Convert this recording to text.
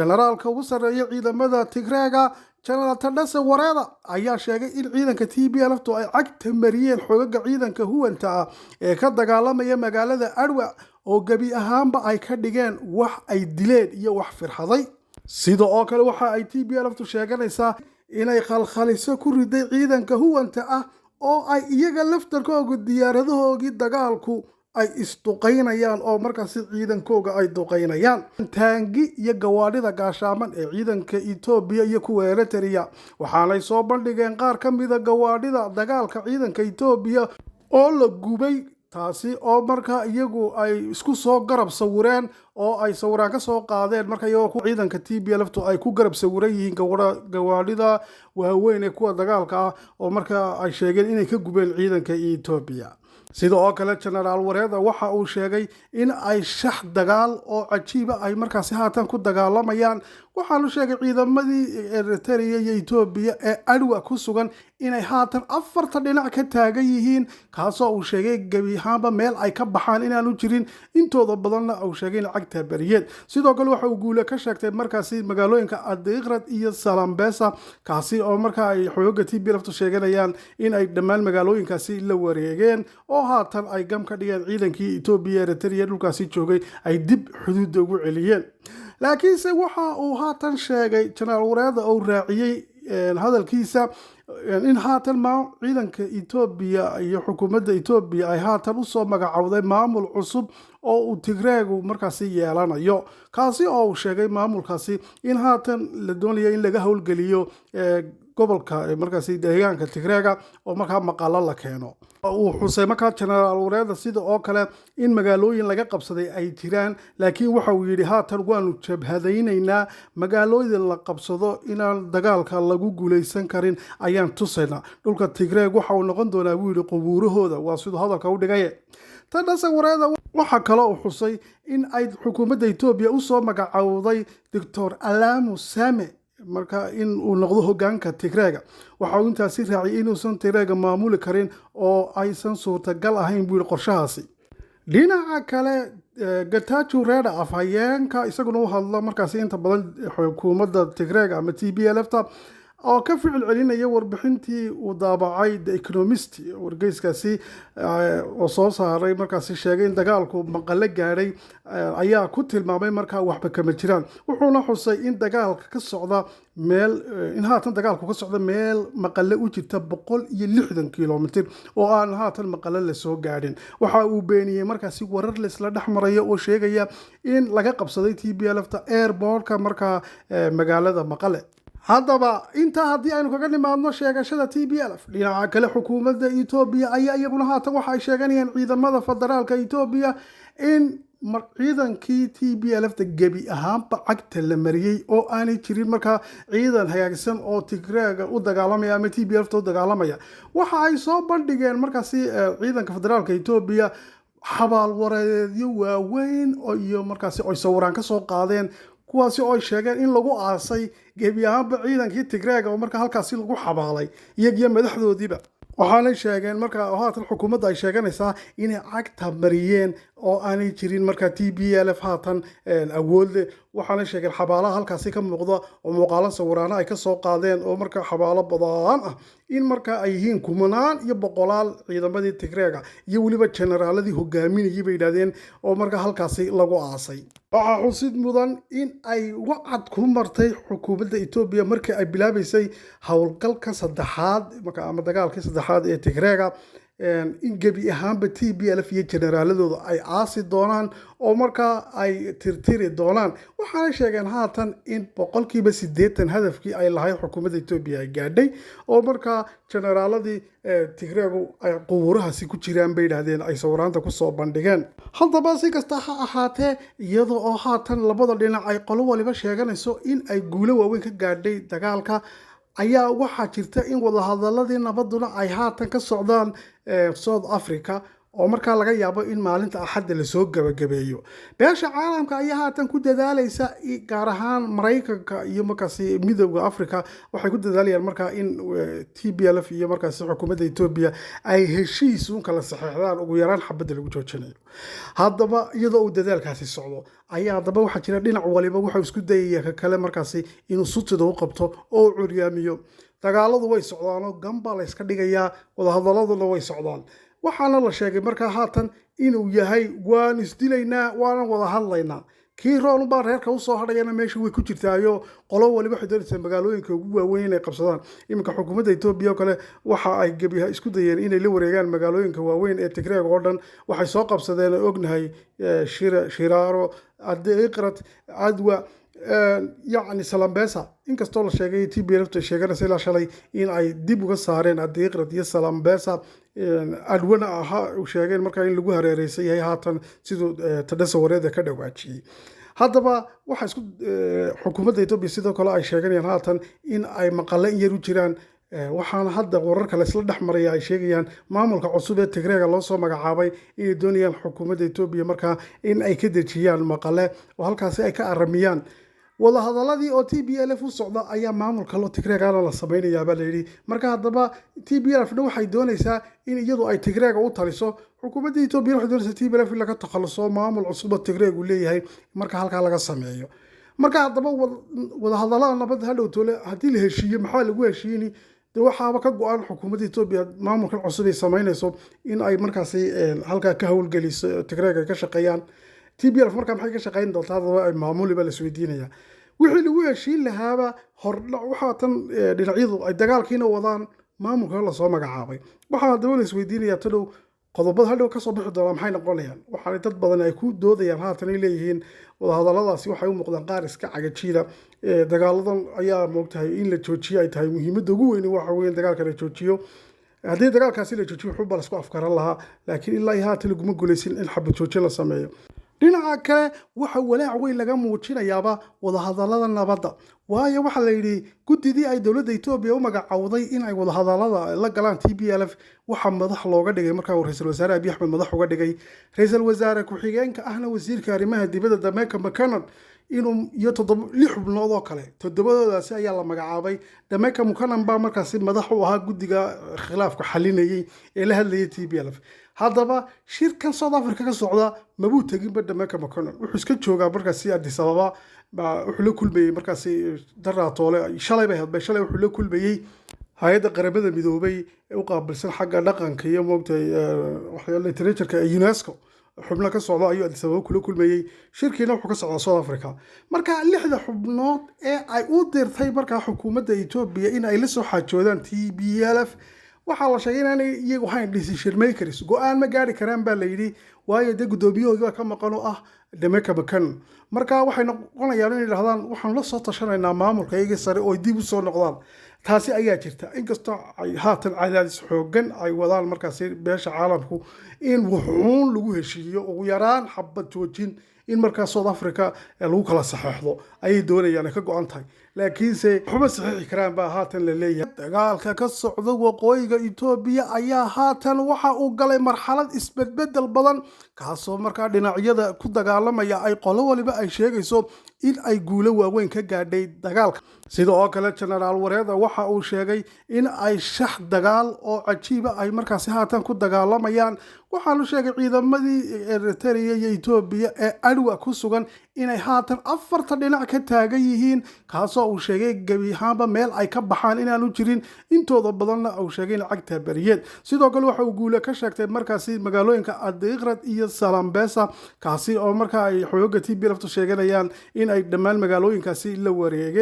Generaalka ugu sarreeya ciidamada Tigreega, Genaraal Tadhase Wareeda, ayaa sheegay in ciidanka TPLF-tu ay cagta mariyeen xoogaga ciidanka huwanta ah ee ka dagaalamaya magaalada Adwa, oo gebi ahaanba ay ka dhigeen wax ay dileen iyo wax firxaday. Sida oo kale waxa ay TPLF-tu sheeganaysaa inay khalkhaliso ku riday ciidanka huwanta ah, oo ay iyaga laftarkooga diyaaradahoogii dagaalku ay isduqaynayaan, oo markaasi ciidankooga ay duqaynayaan. Taangi iyo gawaadhida gaashaaman ee ciidanka Etoobiya iyo kuwa Eritrea waxaanay soo bandhigeen qaar ka mida gawaadhida dagaalka ciidanka Etoobiya oo la gubay, taasi oo markaa iyagu ay isku soo garab sawireen oo ay sawiraan ka soo qaadeen marka iyagoo ciidanka TPLF-tu ay ku garab sawiran yihiin gawaadhida waaweyn ee kuwa dagaalka ah, oo markaa ay sheegeen inay ka gubeen ciidanka Etoobiya. Sida oo kale Genaraal Wareeda waxa uu sheegay in ay shax dagaal oo cajiiba ay markaasi haatan ku dagaalamayaan. Waxaanu sheegay ciidamadii Eritrea iyo Etoobiya ee Adwa ku sugan inay haatan afarta dhinac ka taagan yihiin, kaasoo uu sheegay gebi ahaanba meel ay ka baxaan inaanu jirin, intooda badanna uu sheegay in cagta bariyeen. Sidoo kale waxa uu guule ka sheegtay markaasi magaalooyinka Adiqrad iyo Salambesa, kaasi oo markaa ay xooga TPLF-tu sheeganayaan in ay dhammaan magaalooyinkaasi la wareegeen, oo haatan ay gam ka dhigeen ciidankii Etoobiya, Eritrea dhulkaasi joogay ay dib xuduudda ugu celiyeen. Laakiinse waxa uu haatan sheegay Jenaraal Wareeda oo raaciyey hadalkiisa in haatan ciidanka Etoobiya iyo xukuumadda Etoobiya ay haatan usoo magacowday maamul cusub oo uu Tigreegu markaasi yeelanayo, kaasi oo uu sheegay maamulkaasi in haatan la doonayo in laga howlgeliyo gobolka markaasi deegaanka Tigreega, oo markaa maqalo la keeno. Uu xusay markaa Jenaraal Wareeda sida oo kale in magaalooyin laga qabsaday ay jiraan, laakiin waxa uu yidhi haatan waanu jabhadaynaynaa, magaalooyin la qabsado inaan dagaalka lagu guuleysan karin ayaan tusaynaa. Dhulka Tigreeg waxa uu noqon doonaa, buu yidhi, qubuurahooda, waa siduu hadalka u dhigaye. Tadhase Wareeda waxaa kaloo uu xusay in ay xukuumadda Etoobiya usoo magacowday Doctor Alamu Same marka in uu noqdo hogaanka Tigreega. Waxa uu intaasi raaciyay inuusan Tigreega maamuli karin oo aysan suurtagal ahayn, buu yidhi, qorshahaasi. Dhinaca kale, Getachew Reda, afhayeenka isaguna u hadla markaasi inta badan xukuumadda Tigreega ama TPLF-ta, oo ka ficil celinaya warbixintii uu daabacay The Economist, wargeyskaasi oo soo saaray markaasi sheegay in dagaalku maqale gaadhay, ayaa ku tilmaamay markaa waxba kama jiraan. Wuxuuna xusay in dagaalka ka socda meel, in haatan dagaalku ka socda meel Maqale u jirta 160 kilomitir, oo aan haatan Maqale lasoo gaadhin. Waxa uu beeniyey markaasi warar laisla dhex marayo oo sheegaya in laga qabsaday TPLF-ta airportka markaa magaalada Maqale. Haddaba intaa haddii aynu kaga nimaadno sheegashada TPLF, dhinaca kale xukuumadda Etoobiya ayaa iyaguna haatan waxa ay sheeganayaan ciidamada federaalka Etoobiya in ciidankii TPLF-ta gebi ahaanba cagta la mariyey, oo aanay jirin markaa ciidan hagaagsan oo Tigreega u dagaalamaya ama TPLF-ta u dagaalamaya. Waxa ay soo bandhigeen markaasi ciidanka federaalka Etoobiya xabaal wareedyo waaweyn iyo markaasi ay sawiraan ka soo qaadeen, kuwaasi oo ay sheegeen in lagu aasay gebi ahaanba ciidankii Tigreega, oo markaa halkaasi lagu xabaalay iyagiyo madaxdoodiiba. Waxaanay sheegeen markaa oo haatan xukuumadda ay sheeganaysaa inay cagta mariyeen oo aanay jirin markaa TPLF haatan awood leh. Waxaanay sheegeen xabaalaha halkaasi ka muuqda oo muuqaalo sawiraano ay kasoo qaadeen, oo markaa xabaalo badan ah, in markaa ay yihiin kumanaan iyo boqolaal ciidamadii Tigreega iyo weliba generaaladii hogaaminayay, bay yidhahdeen, oo markaa halkaasi lagu aasay. Waxaa xusid mudan in ay wacad ku martay xukuumadda Etoobiya markii ay bilaabaysay howlgalka saddexaad ama dagaalkii saddexaad ee Tigreega in gebi ahaanba TPLF iyo generaaladooda ay aasi doonaan oo markaa ay tirtiri doonaan. Waxaanay sheegeen haatan in 80% hadafkii ay lahayd xukuumadda Etoobiya ay gaadhay, oo markaa generaaladii Tigreegu ay qubuurahaasi ku jiraan, bay yidhaahdeen, ay sawiraanta kusoo bandhigeen. Haddaba si kasta ha ahaatee, iyada oo haatan labada dhinac ay qolo waliba sheeganayso in ay guulo waaweyn ka gaadhay dagaalka, ayaa waxaa jirta in wadahadaladii nabaduna ay haatan ka socdaan South Africa. Oo markaa laga yaabo in maalinta Axadda lasoo gabagabeeyo. Beesha caalamka ayaa haatan ku dadaalaysa, gaar ahaan Maraykanka iyo markaasi Midowda Africa, waxay ku dadaalayaan markaa in TPLF iyo markaasi xukuumadda Etoobiya ay heshiis un kala saxeexdaan, ugu yaraan xabadda lagu joojinayo. Haddaba iyadoo uu dadaalkaasi socdo ayaa haddaba waxaa jira dhinac waliba wuxuu isku dayaya ka kale markaasi inuu sutida u qabto oo u curyaamiyo. Dagaaladu way socdaanoo gambaa la yska dhigayaa, wadahadaladuna way socdaan. Waxaana la sheegay markaa haatan inuu yahay waan isdilaynaa, waanan wada hadlaynaa, kii roonubaa reerka usoo hadhayana meesha way ku jirtaayo. Qolo waliba waxay doonaysaa magaalooyinka ugu waaweyn inay qabsadaan. Iminka xukuumadda Etoobiya oo kale waxa ay gebiha isku dayeen inay la wareegaan magaalooyinka waaweyn ee Tigreeg oo dhan. Waxay soo qabsadeen oo ognahay Shiraaro, Adiqrat, Adwa, yacni Salambesa. Inkastoo la sheegay, TPLF ay sheeganaysa ilaa shalay in ay dib uga saareen Adiqrat iyo Salambesa, Adwana ahaa uu sheegeen markaa in lagu hareereysan yahay haatan, siduu Tadhasa Wareeda ka dhawaajiyey. Haddaba waxa isku xukuumadda Etoobiya sidoo kale ay sheeganayaan haatan in ay maqale in yar u jiraan. Waxaana hadda wararka la isla dhex maraya ay sheegayaan maamulka cusub ee Tigreega loo soo magacaabay inay doonayaan xukuumadda Etoobiya markaa in ay ka dejiyaan Maqale oo halkaasi ay ka aramiyaan. Wadahadaladii oo TPLF u socda ayaa maamulka loo Tigreegana la samaynayaa baa layidhi. Marka haddaba TPLF na waxay doonaysaa in iyadu ay Tigreega u taliso. Xukuumadda Etoobiya waxay doonaysaa TPLF in laga takhaluso, maamul cusub oo Tigreeg uu leeyahay marka halkaa laga sameeyo. Marka haddaba wadahadalada nabadda hadhow toole haddii la heshiiyo, maxaa lagu heshiini? De waxaaba ka go-an xukuumadda Etoobiya maamulkan cusub ay samaynayso in ay markaasi halkaa ka howlgeliso, Tigreeg ay ka shaqeeyaan. TPLF markaa maxay ka shaqeyn doontaa haddaba ay maamuli baa la isweydiinaya. Wixii lagu heshiin lahaaba hordhac waxaa tan dhinacyadu ay dagaalkiina wadaan, maamulka lasoo magacaabay. Waxaa haddaba la isweydiinaya tadhow qodobada hadhow kasoo bixi doonaa maxay noqonayaan. Waxaana dad badan ay ku doodayaan haatan ay leeyihiin wadahadaladaasi waxay u muuqdaan qaar iska cagajiida. Dagaaladan ayaa moogtahay in la joojiyo ay tahay muhiimadda ugu weyni. Waxa weeye dagaalka la joojiyo. Haddii dagaalkaasi la joojiyo, wuxuu baa la isku afkaran lahaa, laakiin ilaa iyo haatan laguma guuleysin in xabad joojin la sameeyo. Dhinaca kale, waxa walaac weyn laga muujinayaaba wadahadalada nabadda, waayo waxaa la yidhi guddidii ay dowladda Etoobiya u magacowday in ay wadahadalada la galaan TPLF waxaa madax looga dhigay markaa uu ra-iisul wasaare Abiy Axmed madax uga dhigay ra-iisul wasaare ku-xigeenka ahna wasiirka arrimaha dibadda Dameeka Mekonnen inuu iyo toddoba lix xubnood oo kale. Toddobadoodaasi ayaa la magacaabay. Dameka Mekonnen baa markaasi madax u ahaa guddiga khilaafka xalinayay ee la hadlayay TPLF. Haddaba shirkan South Africa ka socda mabuu teginba Dameka Mekonnen, wuxuu iska joogaa markaasi Addis Ababa. Baa wuxuu la kulmayey markaasi daraatoole, shalay bay hadbay, shalay wuxuu la kulmayey hay-adda Qaramada Midoobay ee u qaabilsan xagga dhaqanka iyo moogtahay literatureka ee UNESCO. Xubno ka socda ayuu Addis Ababa kula kulmayey. Shirkiina wuxuu ka socdaa South Africa. Marka lixda xubnood ee ay u dirtay markaa xukuumadda Etoobiya in ay la soo xaajoodaan TPLF waxaa la sheegay inaanay iyagu hayn decision makers, go-aan ma gaari karaan baa la yidhi, waayo dee guddoomiyahoodii baa ka maqan oo ah Demeka Mekonnen. Marka waxay noqonayaan inay yidhahdaan waxaanu la soo tashanaynaa maamulka iyagii sare oo ay dib u soo noqdaan. Taasi ayaa jirta, inkastoo ay haatan cadaadis xooggan ay wadaan markaasi beesha caalamku in wuxuun lagu heshiiyo, ugu yaraan xabad joojin in markaa South Africa lagu kala saxeexdo ayay doonayaan, ay ka go-an tahay, laakiinse waxba saxiixi karaan baa haatan la leeyahay. Dagaalka ka socda waqooyiga Etoobiya ayaa haatan waxa uu galay marxalad isbedbedel badan, kaasoo markaa dhinacyada ku dagaalamaya ay qolo waliba ay sheegayso in ay guulo waaweyn ka gaadhay dagaalka. Sida oo kale Genaraal Wareeda waxa uu sheegay in ay shax dagaal oo cajiiba ay markaasi haatan ku dagaalamayaan. Waxaanu sheegay ciidamadii Eritrea iyo Etoobiya ee Adwa ku sugan inay haatan afarta dhinac ka taagan yihiin, kaasoo uu sheegay gebi ahaanba meel ay ka baxaan inaanu jirin, intooda badanna uu sheegay in cagta beriyeed. Sidoo kale waxa uu guule ka sheegtay markaasi magaalooyinka Adiqrad iyo Salambesa, kaasi oo markaa ay xooga TPLF sheeganayaan in ay dhammaan magaalooyinkaasi la wareegeen.